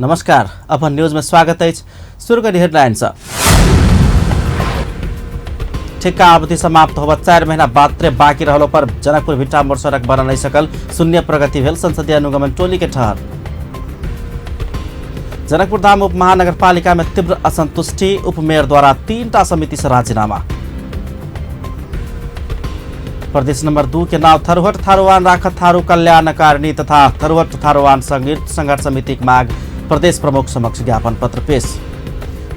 नमस्कार, अपन न्यूज में स्वागत है। शुरू करी हेडलाइन से। ठेक्का अवधि समाप्त होब 4 महीना मात्रै बाँकी रहलो पर जनकपुर भिट्टा मोड सड़क बन नहीं सकल, शून्य प्रगति भेल संसदीय अनुगमन टोली के ठहर। जनकपुर धाम उप महानगरपालिका में तीव्र असंतुष्टि, उपमेयर द्वारा 3 समिति से राजीनामा। प्रदेश नंबर 2 के नाव थरुहट थारुवान राखत थारू कल्याणकारिणी तथा थरुहट थारुवान संघर्ष समिति के माग प्रदेश प्रमुख समक्ष ज्ञापन पत्र पेश।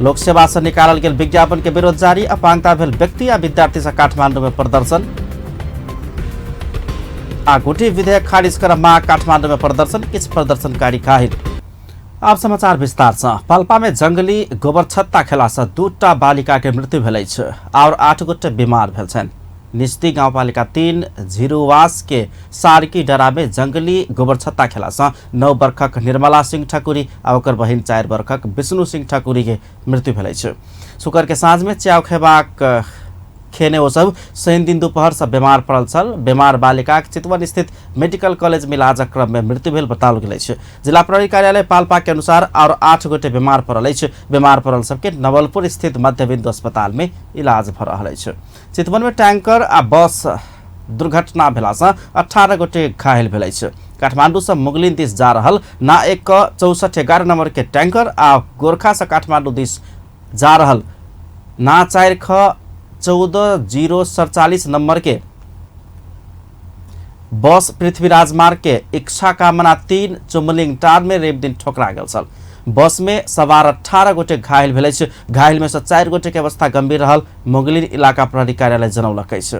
लोकसेवा से निकालल गेल विज्ञापन के विरोध जारी, अपांगता भेल व्यक्ति आ विद्यार्थी से काठमांडू में प्रदर्शन। आ गुठी विधेयक खारिज कर माग काठमांडू में प्रदर्शन, किछु प्रदर्शनकारी घायल। आब समाचार विस्तार से। पाल्पा में जंगली गोबरछत्ता खेला से 2 बालिका के मृत्यु भेल अछि और 8 गोटे बीमार भेल छनि। निस्ती गाउँपालिका 3 झिरुवास के सारकी डरा में जंगली गोबरछत्ता खेला से 9 वर्षक निर्मला सिंह ठकुरी आ ओकर बहिन 4 वर्षक विष्णु सिंह ठकुरी के मृत्यु भेल अछि। शुक्र के साँझ में च्याउ खेबाक खेने ओ सब शनि दिन दोपहर से बीमार पड़ल छल। बीमार बालिका के चितवन स्थित मेडिकल कॉलेज में इलाजक क्रम में मृत्यु भेल बताओल गेल अछि। जिला प्रहरी कार्यालय पाल्पा के अनुसार और 8 गोटे बीमार पड़ल अछि। बीमार पड़ल सबके नवलपुर स्थित मध्यबिंदु अस्पताल में इलाज भ रहल अछि। चितवन में टैंकर आ बस दुर्घटना भेला से 18 गोटे घायल भेल अछि। काठमांडू से मुगलिन दिस जा रहल ना 1 64 11 नंबर के टैंकर आ गोरखा से काठमांडू दिस जा रहल ना 4 ख 14 047 नंबर के बस पृथ्वीराज मार्ग के इच्छा कामना 3 चुमलिंग टार में रवि दिन ठोकरा गेल छल। बस में सवार 18 गोटे घायल भेल अछि। घायल में से 4 गोटे के अवस्था गंभीर रहल मुगलिन इलाका प्रहरी कार्यालय जनौलक अछि।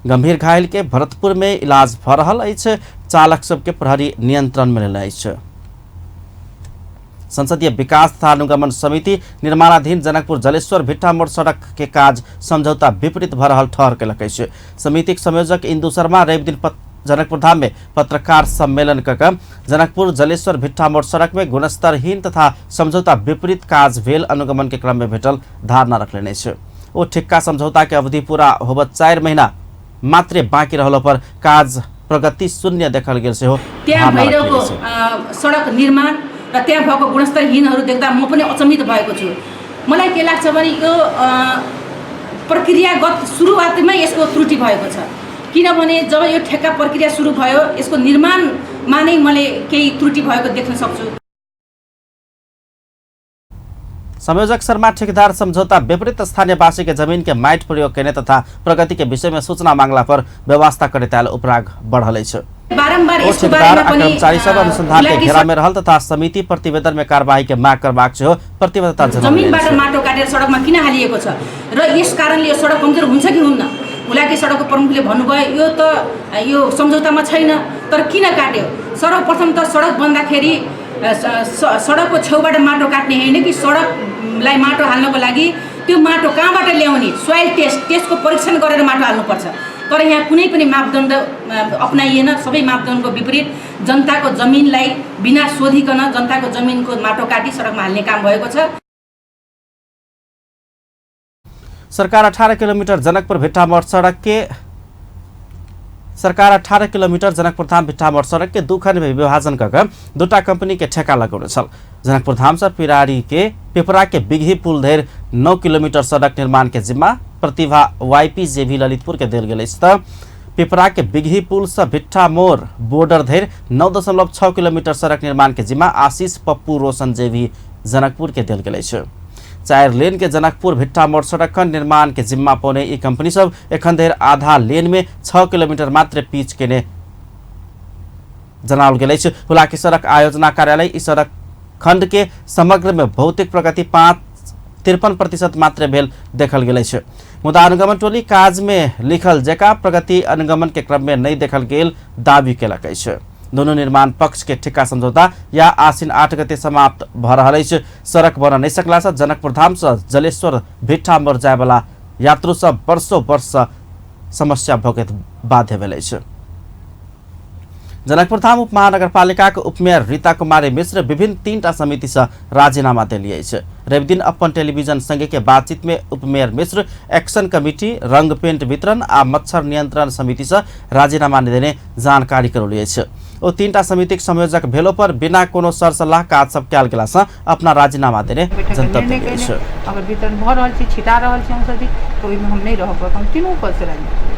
गंभीर घायल के भरतपुर में इलाज भ रहल अछि। चालक सबके प्रहरी नियंत्रण में लेने अछि। संसदीय विकास तथा अनुगमन समिति निर्माणाधीन जनकपुर जलेश्वर भिट्टा मोड़ सड़क के काज समझौता विपरीत भ रहल ठहर केलक अछि। समितिक संयोजक इंदु शर्मा रवि दिन जनकपुर धाम में पत्रकार सम्मेलन क के जनकपुर जलेश्वर भिट्टा मोड़ सड़क में गुणस्तरहीन तथा समझौता विपरीत काज भेल अनुगमन के क्रम में भेटल धारणा रखलनि अछि। ओ ठिक्का समझौता के अवधि पूरा होब 4 महीना मात्रै बाँकी रहलो पर काज प्रगति शून्य देखल गेल सेहो त्यहाँ भइरहेको सड़क निर्माण र त्यहाँ भएको गुणस्तरहीनहरू देख्दा म पनि अचम्मित भएको छु। मलाई के लाग्छ भने यो प्रक्रियागत सुरुवातमै यसको त्रुटि भएको छ। किनभने जब यो ठेक्का प्रक्रिया सुरु भयो यसको निर्माणमा नै मैले केही त्रुटि भएको देख्न सक्छु। संयोजक शर्मा ठेकेदार समझौता विपरीत स्थानीयवासी के जमीन के माइट प्रयोग केने तथा प्रगति के विषय में सूचना मांगला पर व्यवस्था करैत आयल उपराग बढ़ल अछि। बारम्बार ओ ठेकेदार आ कर्मचारी सब अनुसंधान के घेरा में रहल तथा समिति प्रतिवेदन में कार्यवाही के माग करबाक सेहो प्रतिबद्धता जनौलनि। जमिनबाट माटो काटेर सडकमा किन हालिएको छ र यस कारणले यो सडक कमजोर हुन्छ कि हुन्न? हुलाकी सडकको प्रमुखले भन्नुभयो यो त यो सम्झौतामा छैन, तर किन काट्यो? सर्वप्रथम त सडक बन्दाखेरि सडकको छेउबाट माटो काट्ने होइन कि सडकलाई माटो हाल्नको लागि त्यो माटो कहाँबाट ल्याउने, सोइल टेस्ट, त्यसको परीक्षण गरेर माटो हाल्नुपर्छ। तर यहाँ कुनै पनि मापदण्ड अपनाइएन। सबै मापदण्डको विपरीत जनताको जमिनलाई बिना सोधिकन जनताको जमिनको माटो काटी सडकमा हाल्ने काम भएको छ। सरकार 18 किलोमीटर जनकपुर भिट्टामोड सड़क के सरकार 18 किलोमीटर जनकपुर धाम भिट्टामोड सड़क के 2 खंड में विभाजन कर 2 कंपनी के ठेका लगौने छल। जनकपुर धाम से पिरारी के पिपरा के बिगही पुल धरि 9 किलोमीटर सड़क निर्माण के जिम्मा प्रतिभा वाईपी जेभी ललितपुर के देल गेल अछि। त पिपरा के बिगही पुल से भिट्टा मोड़ बॉर्डर धरि 9.6 किलोमीटर सड़क निर्माण के जिम्मा आशीष पप्पू रोशन जेभी जनकपुर के देल गेल अछि। 4 लेन के जनकपुर भिट्टा मोड़ सड़क खंड निर्माण के जिम्मा पौने ई कंपनी सब एखन धरि आधा लेन में 6 किलोमीटर मात्र पीच केने जनाओल गेल अछि। हुलाकी सड़क आयोजना कार्यालय ई सड़क खंड के समग्र में भौतिक प्रगति 53% मात्र भेल देखल गेल अछि। मुदा अनुगमन टोली काज में लिखल जका प्रगति अनुगमन के क्रम में नहीं देखल गेल दावी केलक अछि। दोनों निर्माण पक्ष के ठेक्का समझौता या आसिन 8 गते समाप्त भ रहल अछि। सड़क बन नहीं सकला से जनकपुर धाम से जलेश्वर भिट्टा मोड़ जाय वाला यात्रु सब वर्षों वर्ष समस्या भोगैत बाध्य भेल अछि। जनकपुर धाम उप महानगरपालिका के उपमेयर रीता कुमारी मिश्र विभिन्न 3 समिति से राजीनामा देली अछि। रवि दिन अपन टेलीविजन संगे के बातचीत में उपमेयर मिश्र एक्शन कमिटी, रंग पेंट वितरण आ मच्छर नियंत्रण समिति से राजीनामा देने जानकारी करौली अछि। ओ 3टा समितिक संयोजक भेलो पर बिना कोनो सरसल्लाह काज सब कयल गेला सँ अपना राजीनामा देने जनतब देने अछि। अगर वितरण भऽ रहल छै, छिटा रहल छै हमसब तऽ ओहिमे हम नहि रहब, हम तीनू पद से राजीनामा।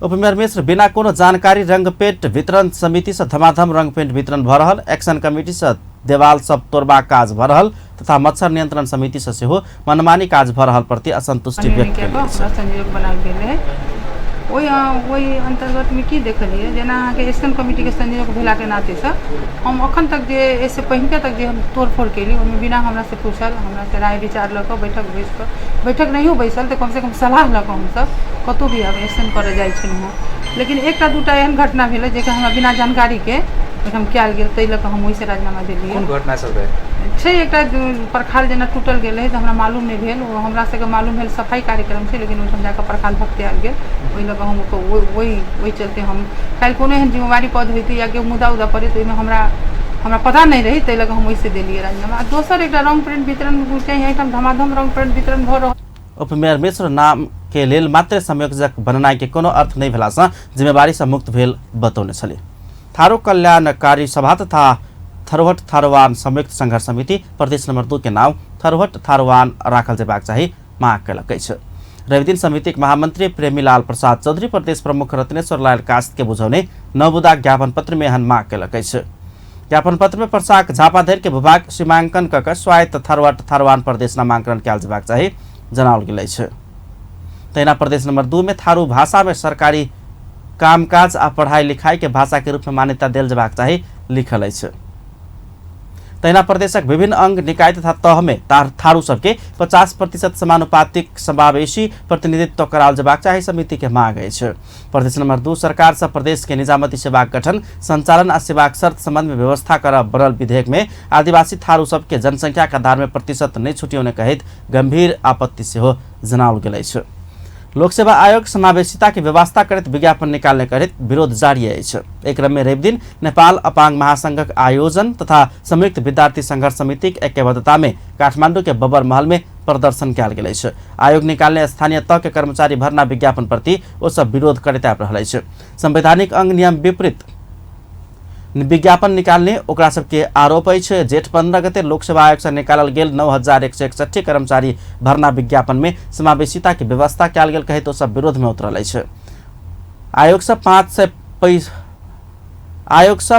उपमेयर मिश्र बिना कोनो जानकारी रंग पेंट वितरण समिति से धमाधम रंग पेंट वितरण भ रहल, एक्शन कमिटी से देवाल सब तोड़बाक काज भ रहल तथा मच्छर नियंत्रण समिति से सेहो मनमानी काज भ रहल प्रति असंतुष्टि व्यक्त कयल अछि। संयोजक बनाओल गेल रहै, ओहि अन्तर्गतमे की देखलियै, जेना अहाँके एक्शन कमिटीके संयोजक भेलाके नातेसँ हम अखन तक जे एहिसँ पहिनका तक जे हम तोड़फोड़ केली ओहिमे बिना हमरासँ पूछल, हमरासँ राय विचार लऽ कऽ बैठक बैस कऽ, बैठक नहियो बैसल तऽ कमसँ कम सलाह लऽ कऽ हमसब कतहु भी आब एक्शन करऽ जाइ छलहुँ हँ। लेकिन एकटा दूटा एहन घटना भेलै जेकर हमरा बिना जानकारीके ओहिठाम कयल गेल, ताहि लऽ कऽ हम ओहिसँ राजीनामा देलियै। कोन घटना सब रहै? छै एकटा परखाल जेना टूटल गेल रहै तऽ हमरा मालूम नहि भेल, ओ हमरा सबके मालूम भेल सफाइ कार्यक्रम छै, लेकिन ओहिठाम जाकऽ परखाल भक्तियाल गेल, ओहि लऽ कऽ हम ओहि चलते हम काल्हि कोनो एहन जिम्मेवारी पद होइतै या केओ मुद्दा उद्दा पड़ै तऽ ओहिमे हमरा हमरा पता नहि रहै, ताहि लऽ कऽ हम ओहिसँ देलियै राजीनामा। आ दोसर एकटा रंग प्रिंट वितरण चाही, एहिठाम धमाधम रंग प्रिंट वितरण भऽ रहल। उपमेयर मिश्र नाम के लेल मात्र संयोजक बननाइ के कोनो अर्थ नहि भेला सँ जिम्मेवारी सँ मुक्त भेल बतौने छली। थारू कल्याणकारी सभा तथा थरोहट थारोवान संयुक्त संघर्ष समिति प्रदेश नंबर 2 के नाम थरोहट थारोवान राखल जेबाक चाही माग कयलक अछि। रविदिन समितिक महामंत्री प्रेमीलाल प्रसाद चौधरी प्रदेश प्रमुख रत्नेश्वर लाल कास्त के बुझौने नवबुदा ज्ञापन पत्र में एहन माग कयलक अछि। ज्ञापन पत्र में पर्साक झापाधरि के भूभाग सीमांकन कऽ के स्वायत्त थरोहट थारोवान प्रदेश नामांकन कयल जेबाक चाही जनाओल गेल अछि। तहिना प्रदेश नंबर 2 में थारू भाषा में सरकारी कामकाज आ पढ़ाई लिखाई के भाषा के रूप में मान्यता देल जेबाक चाही लिखल अछि। तहिना प्रदेशक विभिन्न अंग निकाय तथा तह में थारू सबके 50% समानुपातिक समावेशी प्रतिनिधित्व कराओल जेबाक चाही समिति के मांग अछि। प्रदेश नंबर 2 सरकार से प्रदेश के निजामती सेवाक गठन, संचालन आ सेवाक शर्त संबंध में व्यवस्था करब बनल विधेयक में आदिवासी थारू सबके जनसंख्या के आधार में प्रतिशत नहीं छुटियौने कहैत गंभीर आपत्ति सेहो जनाओल गेल अछि। लोक सेवा आयोग समावेशिता के व्यवस्था करैत विज्ञापन निकालने करैत विरोध जारी अछि। एहि क्रम में रविदिन नेपाल अपांग महासंघक आयोजन तथा संयुक्त विद्यार्थी संघर्ष समितिक ऐक्यबद्धता में काठमांडू के बबर महल में प्रदर्शन कयल गेल अछि। आयोग निकालने स्थानीय तह के कर्मचारी भर्ना विज्ञापन प्रति ओ सब विरोध करैत आबि रहल अछि। संवैधानिक अंग नियम विपरीत विज्ञापन निकालने ओकरा सबके आरोप अछि। जेठ 15 गते लोक सेवा आयोग से निकालल गेल 9161 कर्मचारी भर्ना विज्ञापन में समावेशिता के व्यवस्था कयल गेल कहैत ओ सब विरोध में उतरल अछि। आयोग से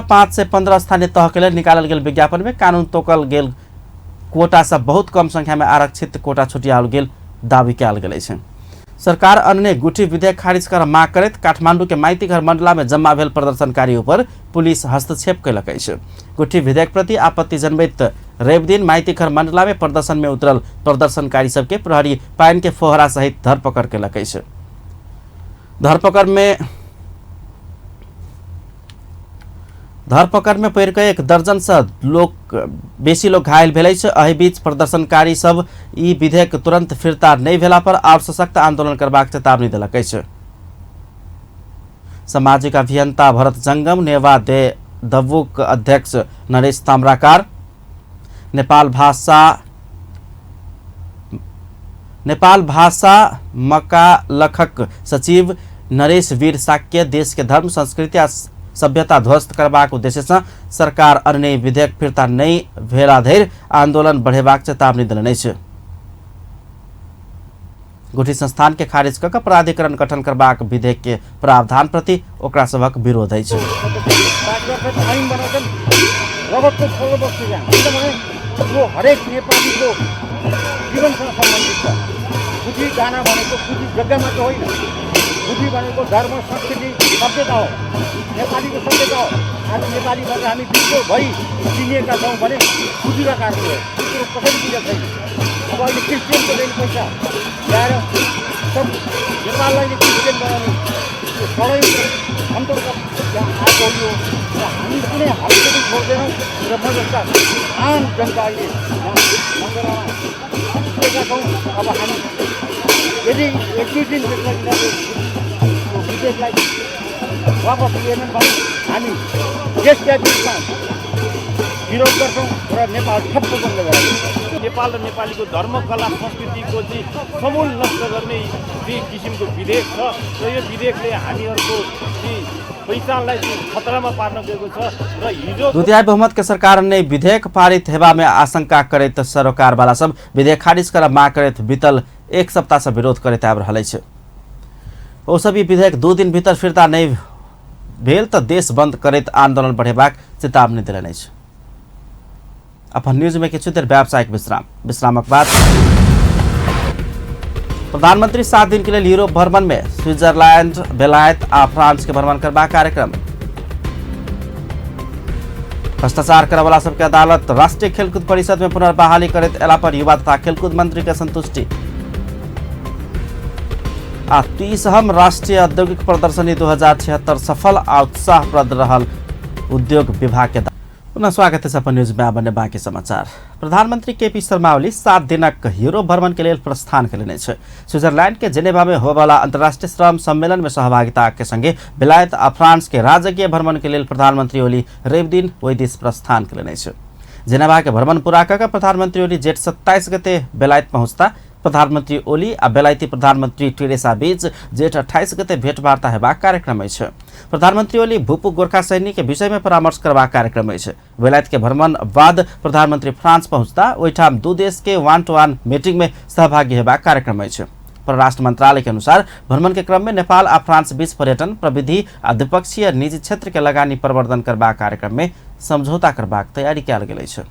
515 स्थानीय तह के लेल निकालल गेल विज्ञापन में कानून तोकल गेल कोटा से बहुत कम संख्या में आरक्षित कोटा छुटियाओल गेल दावी कयल गेल अछि। सरकार अन्य गुठी विधेयक खारिज कर माग करैत काठमांडू के माइतीघर मंडला में जम्मा भेल प्रदर्शनकारी ऊपर पुलिस हस्तक्षेप कयलक अछि। गुठी विधेयक प्रति आपत्ति जनबैत रविदिन माइतीघर मंडला में प्रदर्शन में उतरल प्रदर्शनकारी सबके प्रहरी पानि के फोहरा सहित धरपकड़ कयलक अछि। धरपकड़ में पड़ि कऽ 1 दर्जन से बेसी लोग घायल भेल अछि। एहि बीच प्रदर्शनकारी सब ई विधेयक तुरंत फिर्ता नहि भेला पर आओर सशक्त आंदोलन करबाक चेतावनी देलक अछि। सामाजिक अभियंता भरत जंगम, नेवा दे दब्बूक अध्यक्ष नरेश ताम्राकार, नेपाल भाषा मकालखक सचिव नरेश वीर साक्य देश के धर्म, संस्कृति आ सभ्यता ध्वस्त करबाक उद्देश्य से सरकार अन्य विधेयक फिर्ता नहि भेला धरि आंदोलन बढ़ेबाक चेतावनी देलनि अछि। गुठी संस्थान के खारिज कऽ प्राधिकरण गठन करबाक विधेयक के प्रावधान प्रति ओकरा सभक विरोध अछि। हरेक नेपालीको जीवनसँग सम्बन्धित छ। गुठी गाना भनेको गुठी जग्गा मात्र होइन, गुठी भनेको धर्म, संस्कृति, सभ्यता हो, नेपालीको सभ्यता हो। आज नेपाली भनेर हामी विश्वभरि चिनिएका छौँ भने गुठीका कारणले हो। त्यो कसरी पूजा छैन। अब अहिले क्रिस्चियनको चाहिँ पैसा ल्याएर सब नेपाललाई नै क्रिस्चियन बनाउने त्यो षड्यन्त्र अन्तर्गत त्यहाँ आएको यो र हामी कुनै हालतमा पनि छोड्दैनौँ र म जस्ता आम जनता अहिले यहाँ मण्डलामा पुगेका छौँ। अब हामी यदि एक दुई दिन त्यसलाई यिनीहरूले यो विधेयकलाई वापस लिएनन् भने हामी देशव्यापी रूपमा विरोध गर्छौँ र नेपाल ठप्प बन्द गराइदिन्छौँ। नेपाल र नेपालीको धर्म, कला, संस्कृतिको चाहिँ समूल नष्ट गर्ने चाहिँ किसिमको विधेयक छ र यो विधेयकले हामीहरूको चाहिँ पहिचानलाई चाहिँ खतरामा पार्न गएको छ र हिजो द्वितीय बहुमत के सरकार ने विधेयक पारित हेबा में आशंका करैत सरोकार वाला सब विधेयक खारिज कर माग करैत बीतल एक सप्ताह से विरोध करैत आबि रहल अछि। ओ सब ई विधेयक 2 दिन भीतर फिर्ता नहि भेल तऽ देश बंद करैत आंदोलन बढ़ेबाक चेतावनी देलनि अछि। अपन न्यूज में किछु देर व्यावसायिक विश्राम, विश्रामक बाद प्रधानमंत्री 7 दिन के लेल यूरोप भ्रमण में स्विट्जरलैंड, बेलायत आ फ्रांस के भ्रमण करबाक कार्यक्रम। भ्रष्टाचार करवला सबके अदालत राष्ट्रीय खेलकूद परिषद में पुनर्बहाली करैत एला पर युवा तथा खेलकूद मंत्री के संतुष्टि। आ 30हम राष्ट्रीय औद्योगिक प्रदर्शनी 2076 सफल आ उत्साहप्रद रहल उद्योग विभाग के। पुनः स्वागत है अपन न्यूज में बने बाकी समाचार। प्रधानमंत्री केपी शर्मा ओली 7 दिनक यूरोप भ्रमण के लेल प्रस्थान कयलनि अछि। स्विट्जरलैंड के जेनेवा में होबयवला अंतर्राष्ट्रीय श्रम सम्मेलन में सहभागिता के संगे बेलायत आ फ्रांस के राजकीय भ्रमण के लेल प्रधानमंत्री ओली रवि दिन ओहि दिस प्रस्थान कयलनि अछि। जेनेवा के भ्रमण पूरा कऽ के प्रधानमंत्री ओली जेठ 27 गते बेलायत पहुँचता। प्रधानमंत्री ओली आ बेलायती प्रधानमंत्री टेरेसा बीच जेठ 28 गते भेंटवार्ता हेबाक कार्यक्रम अछि। प्रधानमंत्री ओली भूपू गोरखा सैनिक के विषय में परामर्श करबाक कार्यक्रम अछि। बेलायत के भ्रमण बाद प्रधानमंत्री फ्रांस पहुँचता। ओहिठाम 2 देश के 1-to-1 meeting में सहभागी हेबाक कार्यक्रम अछि। परराष्ट्र मंत्रालय के अनुसार भ्रमण के क्रम में नेपाल आ फ्रांस बीच पर्यटन, प्रविधि आ द्विपक्षीय निजी क्षेत्र के लगानी प्रवर्धन करबाक कार्यक्रम में समझौता करबाक तैयारी कयल गेल अछि।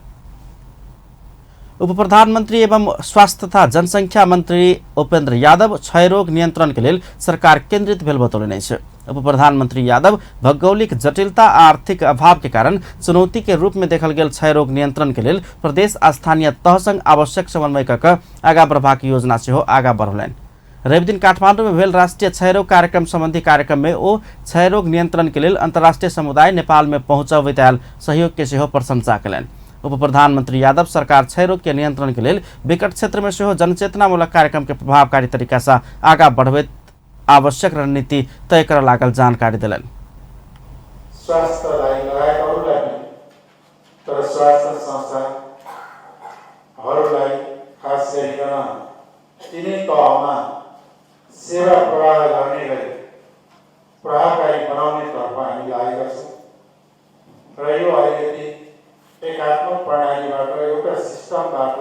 उप प्रधानमंत्री एवं स्वास्थ्य तथा जनसंख्या मंत्री उपेंद्र यादव क्षय रोग नियंत्रण के लेल सरकार केंद्रित भेल बतौलनि अछि। उप प्रधानमंत्री यादव भौगोलिक जटिलता आ आर्थिक अभाव के कारण चुनौती के रूप में देखल गेल क्षय रोग नियंत्रण के लेल प्रदेश आ स्थानीय तह संग आवश्यक समन्वय कऽ कऽ आगाँ बढ़बाक योजना सेहो आगाँ बढ़ौलनि। रवि दिन काठमांडू में भेल राष्ट्रीय क्षयरोग कार्यक्रम संबंधी कार्यक्रम में ओ क्षयरोग नियंत्रण के लेल अंतर्राष्ट्रीय समुदाय नेपाल में पहुँचबैत आयल सहयोग के सेहो प्रशंसा कयलनि। उप प्रधानमंत्री यादव सरकार क्षयरोग के नियंत्रण के लेल विकट क्षेत्र में सेहो जनचेतनामूलक कार्यक्रम के प्रभावकारी तरीका से आगाँ बढ़बैत आवश्यक रणनीति तय कर लागल जानकारी देलनि। स्वास्थ्यलाई लगायत अरूलाई पनि, तर स्वास्थ्य संस्थाहरूलाई खास गरिकन तिनै तहमा सेवा प्रवाह गर्ने गरी प्रभावकारी बनाउनेतर्फ हामी लागेका छौँ र यो अलिकति एकात्मक प्रणालीबाट, एउटा सिस्टमबाट,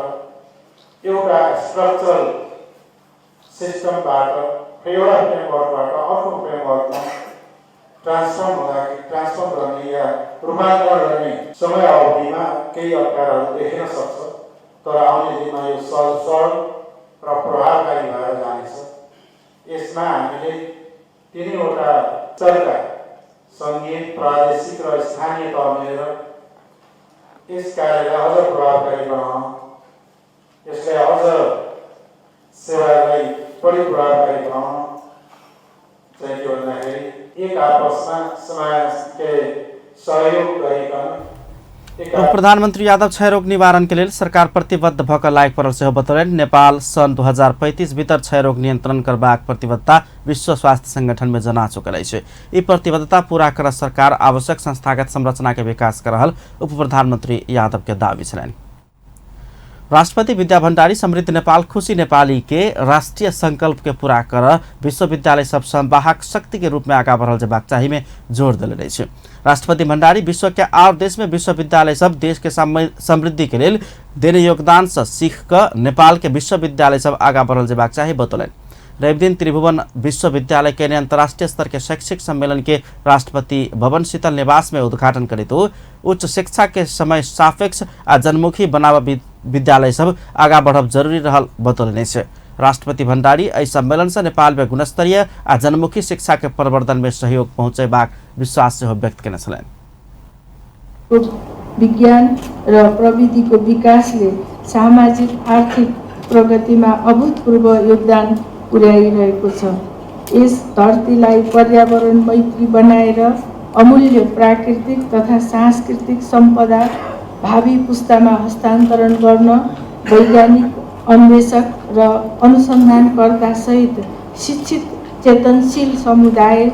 एउटा स्ट्रक्चरल सिस्टमबाट, एउटा फ्रेमवर्कबाट अर्को फ्रेमवर्कमा ट्रान्सफर्म हुँदाखेरि, ट्रान्सफर्म गर्ने या रूपान्तरण गर्ने समय अवधिमा केही अप्ठ्याराहरू देखिन सक्छ, तर आउने दिनमा यो सहज, सरल र प्रभावकारी भएर जानेछ। यसमा हामीले तिनवटा स्तरका सङ्घीय, प्रादेशिक र स्थानीय तह मिलेर यस कार्यलाई अझ प्रभावकारी बनाउन, यसलाई अझ सेवालाई बढी प्रभावकारी बनाउन चाहिँ के भन्दाखेरि एक आपसमा समाज के सहयोग गरिकन एक उप प्रधानमंत्री यादव क्षयरोग निवारण के लेल सरकार प्रतिबद्ध भऽ कऽ लागि पड़ल सेहो बतौलनि। नेपाल सन् 2035 भीतर क्षयरोग नियंत्रण करबाक प्रतिबद्धता विश्व स्वास्थ्य संगठन में जना चुकल अछि। ई प्रतिबद्धता पूरा कर सरकार आवश्यक संस्थागत संरचना के विकास कर रहल उप प्रधानमंत्री यादव के दावी छलनि। राष्ट्रपति विद्या भण्डारी समृद्ध नेपाल खुशी नेपाली के राष्ट्रीय संकल्प के पूरा कर विश्वविद्यालय सब संवाहक शक्ति के रूप में आगाँ बढ़ल जेबाक चाही में जोर देने अछि। राष्ट्रपति भण्डारी विश्व के और देश में विश्वविद्यालय सब देश के समृद्धि के लेल देने योगदान से सीख कऽ नेपाल के विश्वविद्यालय सब आगाँ बढ़ल जेबाक चाही बतौलनि। रवि दिन त्रिभुवन विश्वविद्यालय के अंतर्राष्ट्रीय स्तर के शैक्षिक सम्मेलन के राष्ट्रपति भवन शीतल निवास में उद्घाटन करैत ओ उच्च शिक्षा के समय सापेक्ष आ जनमुखी बनाव विद्यालय सब आगाँ बढ़ब जरूरी रहल बतौलनि अछि। राष्ट्रपति भण्डारी एहि सम्मेलन से नेपाल में गुणस्तरीय आ जनमुखी शिक्षा के प्रवर्धन में सहयोग पहुँचेबाक विश्वास सेहो व्यक्त केने छलनि। विज्ञान र प्रविधिको विकासले सामाजिक आर्थिक प्रगतिमा अभूतपूर्व योगदान पुर्याइरहेको छ। यस धरतीलाई पर्यावरण मैत्री बनाएर अमूल्य प्राकृतिक तथा सांस्कृतिक सम्पदा भावी पुस्तामा हस्तान्तरण गर्न वैज्ञानिक अन्वेषक र अनुसन्धानकर्ता सहित शिक्षित चेतनशील समुदाय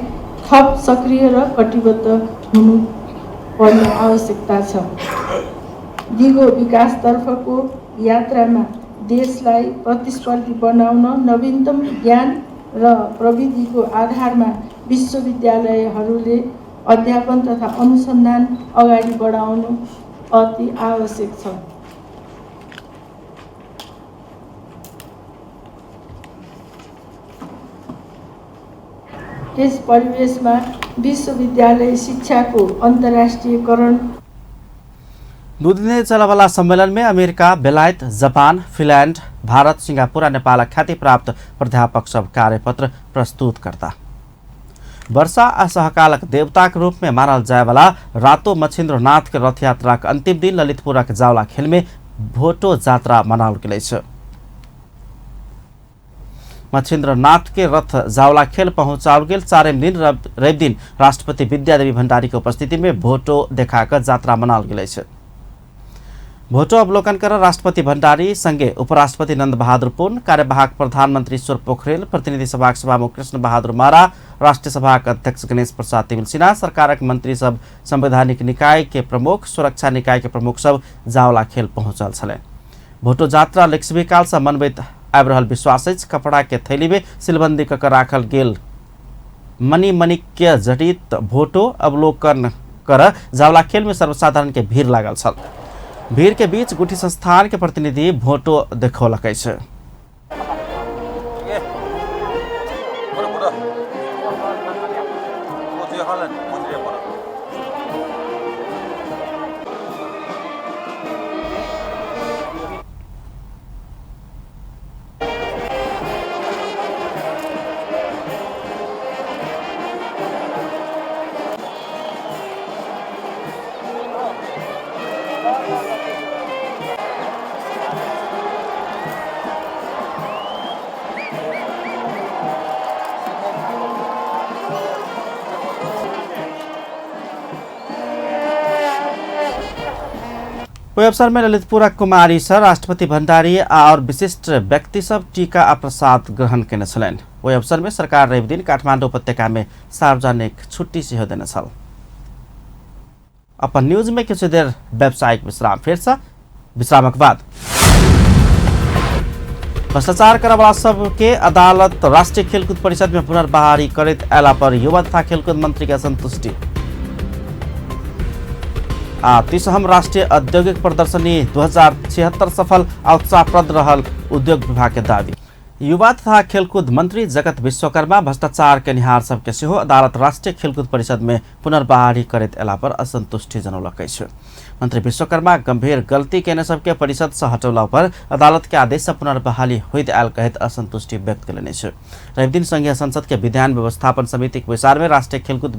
थप सक्रिय र कटिबद्ध हुनुपर्ने आवश्यकता छ। दिगो विकासतर्फको यात्रामा देशलाई प्रतिस्पर्धी बनाउन नवीनतम ज्ञान र प्रविधिको आधारमा विश्वविद्यालयहरूले अध्यापन तथा अनुसन्धान अगाडि बढाउनु अति आवश्यक छ। यस परिवेशमा विश्वविद्यालय शिक्षाको अन्तर्राष्ट्रियकरण। 2 दिने चलवला सम्मेलन में अमेरिका, बेलायत, जापान, फिनलैंड, भारत, सिंगापुर आ नेपाल ख्याति प्राप्त प्राध्यापक सब कार्यपत्र प्रस्तुत करता। वर्षा आ सहकालक देवताक रूप में मानल जायवाला रातो मच्छिन्द्रनाथ के रथ यात्राक अंतिम दिन ललितपुरक जावला खेल में भोटो जात्रा मनाओल गेल अछि। मच्छिन्द्रनाथ के रथ जावला खेल पहुंचाओल गेल चारिम दिन रवि दिन राष्ट्रपति विद्यादेवी भण्डारी के उपस्थिति में भोटो देखाकर जात्रा मनाओल गेल अछि। भोटो अवलोकन कर राष्ट्रपति भण्डारी संगे उपराष्ट्रपति नंद बहादुर पुन, कार्यवाहक प्रधानमंत्री ईश्वर पोखरेल, प्रतिनिधि सभाक सभामुख कृष्ण बहादुर मारा, राष्ट्रीय सभाक अध्यक्ष गणेश प्रसाद तिमिल सिन्हा, सरकारक मंत्री सब, संवैधानिक निकाय के प्रमुख, सुरक्षा निकाय के प्रमुख सब जावला खेल पहुंचल छलै। भोटो जात्रा लिच्छवी काल से मनबैत आबि रहल विश्वास अछि। कपड़ा के थैली में सिलबंदी कऽ राखल गेल मणिमणिक्य जड़ित भोटो अवलोकन कर जावला खेल में सर्वसाधारण के भीड़ लागल छल। भीड़ के बीच गुठी संस्थान के प्रतिनिधि भोटो देखौलक अछि। ओहि अवसर में ललितपुरक कुमारी सर राष्ट्रपति भण्डारी और विशिष्ट व्यक्ति सब टीका आ प्रसाद ग्रहण केने छलनि। ओहि अवसर में सरकार रवि दिन काठमाडौँ उपत्यका में सार्वजनिक छुट्टी सेहो देने छल। अपन न्यूज में किछु देर व्यावसायिक विश्राम, फेर से विश्रामक बाद भ्रष्टाचार करवला सबके अदालत राष्ट्रीय खेलकूद परिषद में पुनर्बहाली करैत अयला पर युवा तथा खेलकूद मंत्री के असंतुष्टि। आ 30हम राष्ट्रीय औद्योगिक प्रदर्शनी 2076 सफल आ उत्साहप्रद रहल उद्योग विभाग के दावी। युवा तथा खेलकूद मंत्री जगत विश्वकर्मा भ्रष्टाचार केनिहार सबके सेहो अदालत राष्ट्रीय खेलकूद परिषद में पुनर्बहाली करैत अयला पर असंतुष्टि जनौलक अछि। मंत्री विश्वकर्मा गंभीर गलती केने सबके परिषद से हटौला पर अदालत के आदेश से पुनर्बहाली होइत आयल कहैत असंतुष्टि व्यक्त केलनि अछि। रविदिन संघीय संसद के विधान व्यवस्थापन समिति के बैसार में राष्ट्रीय खेलकूद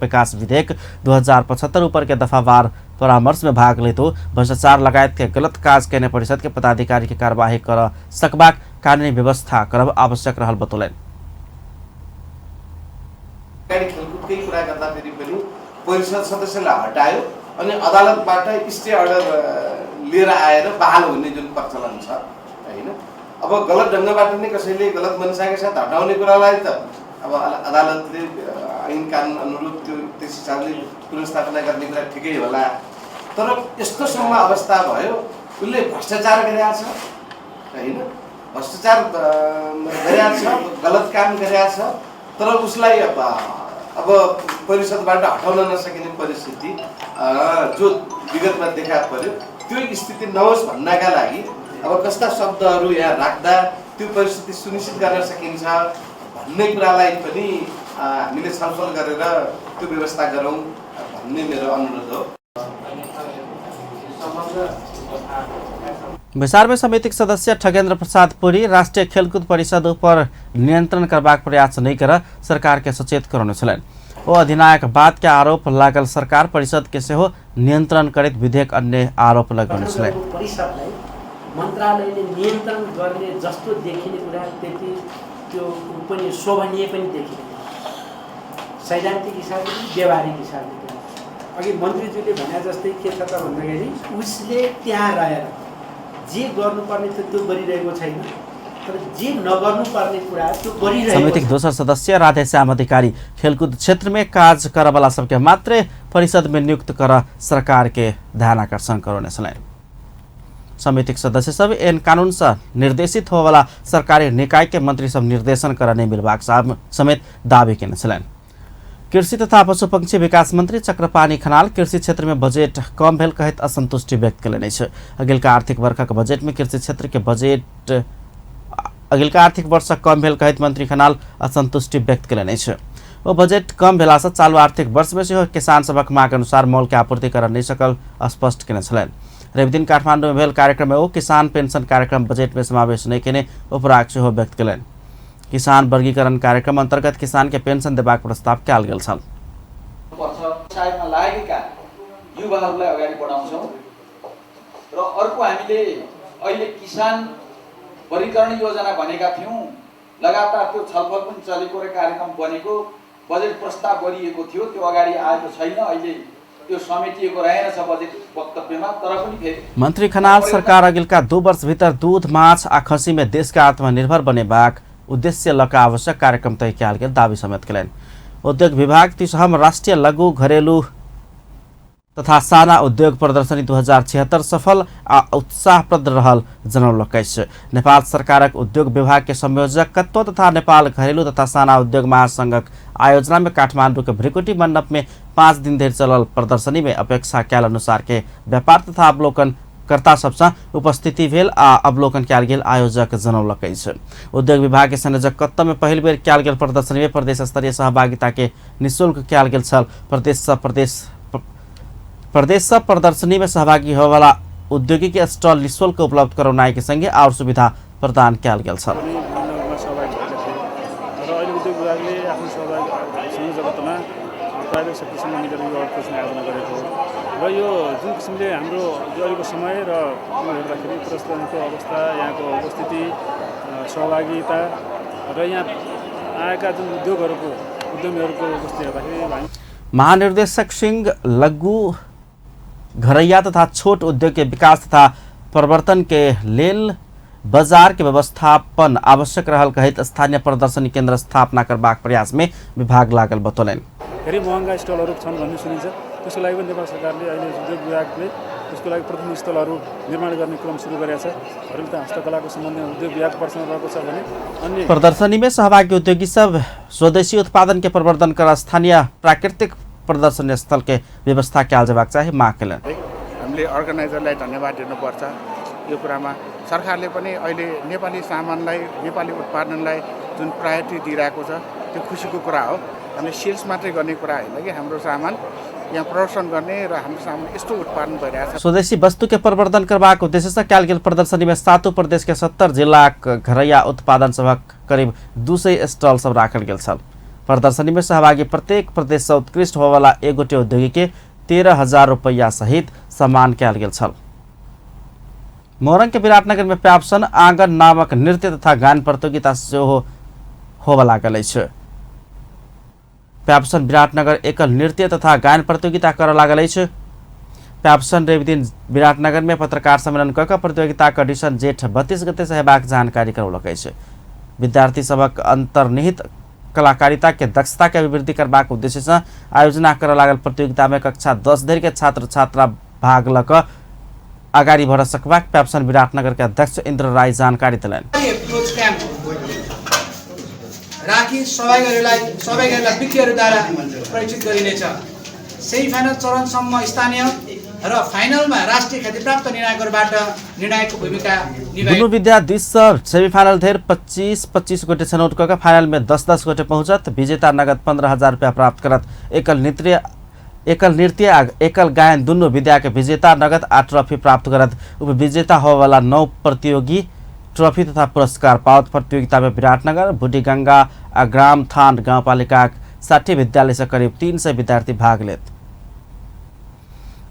विकास विधेयक 2075 ऊपर के दफावार परामर्श में भाग लेतो भ्रष्टाचार लगायत के गलत काज केने परिषद के पदाधिकारी के कार्यवाही कर सकबाक कानूनी व्यवस्था करब आवश्यक रहल बतौलनि। खेलकुदकै कुरा गर्दाखेरि पनि परिषद सदस्यलाई हटायो अनि अदालतबाट स्टे अर्डर लिएर आएर बहाल हुने जुन प्रचलन छ हैन, अब गलत ढङ्गबाट नै कसैले गलत मनसाका साथ हटाउने कुरालाई त अब अदालतले ऐन कानुन अनुरूप त्यो त्यस हिसाबले पुनर्स्थापना गर्ने कुरा ठिकै होला, तर यस्तोसम्म अवस्था भयो उसले भ्रष्टाचार गरेको छ हैन, भ्रष्टाचार गरेको छ, गलत काम गरेको छ, तर उसलाई अब परिषदबाट हटाउन नसकिने परिस्थिति जो विगतमा देखा पर्यो त्यो स्थिति नहोस् भन्नका लागि अब कस्ता शब्दहरू यहाँ राख्दा त्यो परिस्थिति सुनिश्चित गर्न सकिन्छ भन्ने कुरालाई पनि हामीले छलफल गरेर त्यो व्यवस्था गरौँ भन्ने मेरो अनुरोध हो। बैसार समितिक सदस्य ठगेन्द्र प्रसाद पुरी राष्ट्रिय खेलकूद परिषद ऊपर नियंत्रण करबाक प्रयास नहीं कर सरकार के सचेत करौने छलनि। ओ अधिनायक बात के आरोप लागल सरकार परिषद के सेहो नियंत्रण करैत विधेयक अन्य आरोप लगौने छलनि। परिषदलाई मन्त्रालयले नियन्त्रण गर्ने जस्तो देखिने कुरा त्यति त्यो पनि शोभनीय पनि देखिँदैन, सैद्धान्तिक हिसाबले व्यवहारिक हिसाबले। अघि मन्त्रीज्यूले भने जस्तै के छ त भन्दाखेरि उसले त्यहाँ रहेर जे गर्नुपर्ने थियो त्यो गरिरहेको छैन, तर जे नगर्नुपर्ने कुरा त्यो गरिरहेको। समितिक दोसर सदस्य राधेश्याम अधिकारी खेलकूद क्षेत्र में काज करवाला सबके मात्रै परिषद में नियुक्त कर सरकार के ध्यान आकर्षण करौने छलनि। समितिक सदस्य सब एन कानून से निर्देशित होवाला सरकारी निकाय के मंत्री सब निर्देशन कर नहीं मिलबाक समेत दावी केने छलनि। कृषि तथा पशुपक्षी विकास मंत्री चक्रपाणी खनाल कृषि क्षेत्र में बजेट कम भेल कहैत असंतुष्टि व्यक्त केलनि अछि। अगिलका आर्थिक वर्षक बजेट में कृषि क्षेत्र के बजेट अगिलका आर्थिक वर्ष कम भेल कहैत मंत्री खनाल असंतुष्टि व्यक्त केलनि अछि। ओ बजेट कम भेलासँ चालू आर्थिक वर्ष में सेहो किसान सभक माग अनुसार मौल के आपूर्ति कर नहि सकल स्पष्ट केने छलनि। रविदिन काठमांडू में भेल कार्यक्रम में ओ किसान पेंशन कार्यक्रम बजेट में समावेश नहि केने उपराग सेहो व्यक्त केलनि। किसान वर्गीकरण कार्यक्रम अंतर्गत किसान के पेंशन देबाक प्रस्ताव कयल गेल छल। व्यवसायमा लागेका युवाहरूलाई अगाडि बढाउँछौँ र अर्को हामीले अहिले किसान वर्गीकरण योजना भनेका थियौँ, लगातार त्यो छलफल पनि चलेको र कार्यक्रम बनेको, बजेट प्रस्ताव गरिएको थियो, त्यो अगाडि आएको छैन, अहिले त्यो समेटिएको रहेनछ बजेट वक्तव्यमा। तर पनि फेरि मन्त्री खनाल सरकार अगिलका 2 वर्ष भित्र दूध, माछ आ खसी में देश के आत्मनिर्भर बनेबाक उद्देश्य लक आवश्यक कार्यक्रम तय कयल गेल दावी समेत केलनि। उद्योग विभाग 30हम राष्ट्रिय लघु घरेलू तथा साना उद्योग प्रदर्शनी 2076 सफल आ उत्साहप्रद रहल जनौलक अछि। नेपाल सरकारक उद्योग विभाग के संयोजकत्व तथा नेपाल घरेलू तथा साना उद्योग महासंघक आयोजना में काठमांडू के भ्रिकुटी मंडप में 5 दिन धरि चलल प्रदर्शनी में अपेक्षा कयल अनुसार के व्यापार तथा अवलोकन कर्ता सबसँ उपस्थिति भेल आ अवलोकन कयल गेल आयोजक जनौलक अछि। उद्योग विभाग के संयोजकत्व में पहिल बेर कयल गेल प्रदर्शनी में प्रदेश स्तरीय सहभागिता के निःशुल्क कयल गेल छल। प्रदेश सब प्रदर्शनी में सहभागी होवाला औद्योगिक स्टॉल निःशुल्क उपलब्ध करौनाइ के संगे और सुविधा प्रदान कयल गेल छल। र अहिले उद्योग विभागले आफ्नो सहभागी संयोजकत्वमा प्राइभेट सेक्टरसँग मिलेर यो प्रदर्शनी आयोजना गरेको हो र यो जुन किसिमले हाम्रो जो अहिलेको समय र हेर्दाखेरि प्रदर्शनीको अवस्था, यहाँको उपस्थिति, सहभागिता र यहाँ आएका जुन उद्योगहरूको उद्यमीहरूको उपस्थिति हेर्दाखेरि महानिर्देशक सिंह लघु घरैया तथा छोट उद्योग के विकास तथा प्रवर्तन के लेल बाजार के व्यवस्थापन आवश्यक रहल कहैत स्थानीय प्रदर्शनी केन्द्र स्थापना करबाक प्रयास में विभाग लागल बतौलनि। धेरै महँगा स्टलहरू छन् भन्ने सुनिन्छ, त्यसको लागि पनि नेपाल सरकारले अहिले उद्योग विभागले त्यसको लागि प्रथम स्थलहरू निर्माण गर्ने क्रम सुरु गरेको छ। घरेलु हस्तकलाको सम्बन्धमा उद्योग विभाग प्रश्न रहेको छ भने अन्य प्रदर्शनी में सहभागी उद्योगी सब स्वदेशी उत्पादन के प्रवर्धन कर स्थानीय प्राकृतिक प्रदर्शनी स्थल के व्यवस्था कयल जेबाक चाही माग केलनि। हामीले अर्गनाइजरलाई धन्यवाद दिनुपर्छ यो कुरामा। सरकारले पनि अहिले नेपाली सामानलाई, नेपाली उत्पादनलाई जुन प्रायोरिटी दिइरहेको छ त्यो खुसीको कुरा हो। हामीले सेल्स मात्रै गर्ने कुरा होइन कि हाम्रो सामान यहाँ प्रदर्शन गर्ने र हाम्रो सामान यस्तो उत्पादन भइरहेछ। स्वदेशी वस्तु के प्रवर्धन करबाक उद्देश्य से कयल गेल प्रदर्शनी में 7 प्रदेश के 70 जिलाक घरैया उत्पादन सभक करीब 200 स्टॉल सब राखल गेल छल। प्रदर्शनी में सहभागी प्रत्येक प्रदेश से उत्कृष्ट होवाला एक गोटे उद्योगी के 13,000 रुपया सहित सम्मान कयल गेल छल। मोरंग के विराटनगर में प्याप्सन आंगन नामक नृत्य तथा गायन प्रतियोगिता सेहो होबय लागल अछि। प्याप्सन विराटनगर एकल नृत्य तथा गायन प्रतियोगिता करय लागल अछि। प्याप्सन रविदिन विराटनगर में पत्रकार सम्मेलन कऽ कऽ प्रतियोगिताक एडिशन जेठ 32 गते से हेबाक जानकारी करौलक अछि। विद्यार्थी सभक अंतर्निहित कलाकारिता के दक्षता के अभिवृद्धि करबाक उद्देश्य से आयोजना करय लागल प्रतियोगिता में कक्षा 10 धरि के छात्र छात्रा भाग लऽ कऽ अगाडि बढ़ सकबाक प्याप्सन विराटनगर के अध्यक्ष इन्द्र राय जानकारी देलनि। राखी सहभागीहरूलाई विज्ञहरूद्वारा परिचित गरिनेछ। सेमिफाइनल चरणसम्म स्थानीय र फाइनलमा राष्ट्रिय ख्यातिप्राप्त निर्णायकहरूबाट निर्णायकको भूमिका निभाइ। दुनू विद्या दिस सेमिफाइनल धरि 25-25 गोटे छनौट कऽ फाइनल में 10-10 गोटे पहुँचत। विजेता नगद 15,000 रुपया प्राप्त करत। एकल नृत्य आ एकल गायन दुनू विद्या के विजेता नगद आ ट्रॉफी प्राप्त करत। उपविजेता होवला 9 प्रतियोगी ट्रॉफी तथा पुरस्कार पाओत। प्रतियोगिता में विराटनगर, बुढ़ीगंगा आ ग्रामथान गाउँपालिकाक 60 विद्यालय से करीब 300 विद्यार्थी भाग लेत।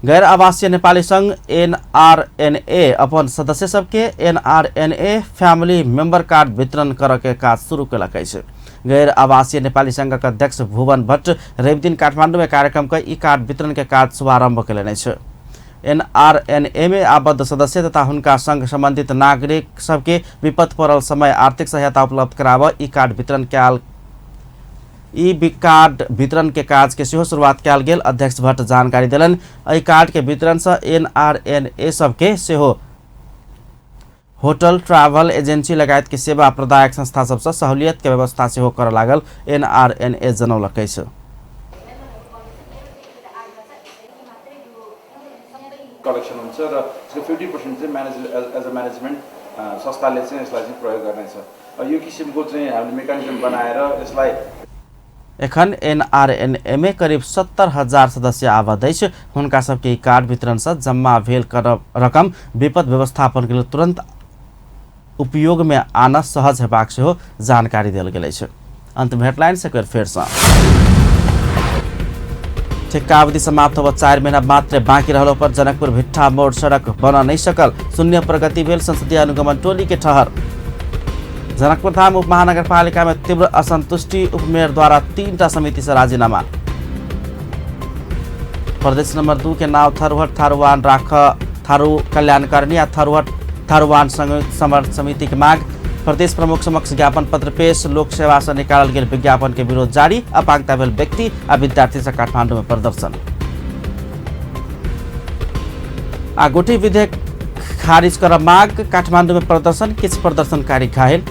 गैर आवासीय नेपाली संघ एनआरएनए अपन सदस्य सबके एनआरएनए फैमिली मेंबर कार्ड वितरण करऽ के काज शुरू केलक अछि। गैर आवासीय नेपाली संघक अध्यक्ष भुवन भट्ट रविदिन काठमांडू में कार्यक्रम के ई कार्ड वितरण के काज शुभारंभ केलनि अछि। एनआरएनए में आबद्ध सदस्य तथा हुनका संघ संबंधित नागरिक सबके विपद पड़ल समय आर्थिक सहायता उपलब्ध कराबऽ ई कार्ड वितरण कयल ई कार्ड वितरण के काज के सेहो शुरुआत कयल गेल अध्यक्ष भट्ट जानकारी देलनि। एहि कार्ड के वितरण से एनआरएनए सबके सेहो होटल, ट्रैवल एजेंसी लगायत के सेवा प्रदायक संस्था सबसँ सहूलियत के व्यवस्था सेहो करऽ लागल एनआरएनए जनौलक अछि। कलेक्सन हुन्छ र यसको 50% चाहिँ म्यानेज एज अ म्यानेजमेन्ट संस्थाले चाहिँ यसलाई चाहिँ प्रयोग गर्नेछ। यो किसिमको चाहिँ हामीले मेकानिजम बनाएर यसलाई एखन एनआरएनए में करीब 70,000 सदस्य आबद्ध अछि। हुनका सबके कार्ड वितरण से जम्मा भेल रकम विपद व्यवस्थापन के लेल तुरंत उपयोग में आना सहज हेबाक सेहो जानकारी देल गेल अछि। अंत में हेडलाइन से एक बेर फेर सँ। ठेक्का अवधि समाप्त होब 4 महीना मात्र बाँकी रहलो पर जनकपुर भिट्ठा मोड़ सड़क बन नहीं सकल, शून्य प्रगति भेल संसदीय अनुगमन टोली के ठहर। जनकपुर धाम उप महानगरपालिका में तीव्र असंतुष्टि, उपमेयर द्वारा 3 समिति से राजीनामा। प्रदेश नंबर 2 के नाव थरुहट थारुवान राख थारू कल्याणकारिणी आ थरुहट थारुवान संयुक्त समर समिति के मांग। प्रदेश प्रमुख समक्ष ज्ञापन पत्र पेश, लोक सेवा से निकालल गेल विज्ञापन के विरोध जारी, अपांगता भेल व्यक्ति आ विद्यार्थी से काठमांडू में प्रदर्शन। आ गुठी विधेयक खारिज कर मांग, काठमांडू में प्रदर्शन, किछु प्रदर्शनकारी घायल।